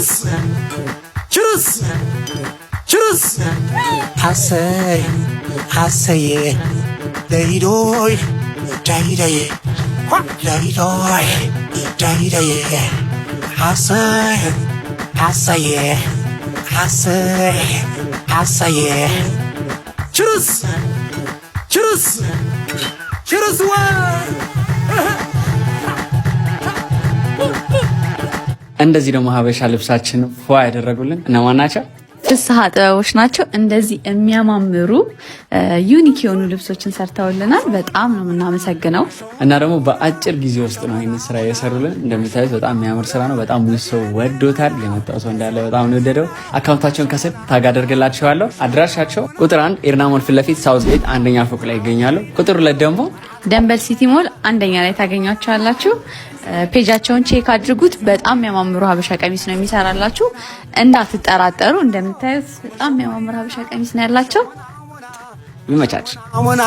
Cheers, cheers, cheers. ሓሰይ ሓሰየ ደይዶይ ዳይደየ ዳይዶይ ዳይደየ ሓሰይ ሓሰየ ሓሰይ ሓሰየ። Cheers, cheers, cheers. One. እንደዚህ ደግሞ ሀበሻ ልብሳችን ፏ ያደረጉልን እነማን ናቸው? ፍስሀ ጥበቦች ናቸው። እንደዚህ የሚያማምሩ unique የሆኑ ልብሶችን ሰርተውልናል። በጣም ነው የምናመሰግነው። እና ደግሞ በአጭር ጊዜ ውስጥ ነው ይህንን ስራ የሰሩልን። እንደምታዩት በጣም የሚያምር ስራ ነው። በጣም ብዙ ሰው ወዶታል። የመጣው ሰው እንዳለ በጣም ነው የወደደው። Account ኣቸውን ከስር tag አደርግላችኋለሁ። አድራሻቸው ቁጥር 1 ኤርና ሞል ፊት ለፊት ሳውዝ ጌት አንደኛ ፎቅ ላይ ይገኛሉ። ቁጥር 2 ደግሞ ደንበል ሲቲ ሞል አንደኛ ላይ ታገኟቸዋላችሁ። Page ኣቸውን check አድርጉት። በጣም የሚያማምሩ ሀበሻ ቀሚስ ነው የሚሰራላችሁ፣ እንዳትጠራጠሩ። እንደምታዩት በጣም የሚያማምሩ ሀበሻ ቀሚስ ነው ያላቸው። ይመቻች። አሙና።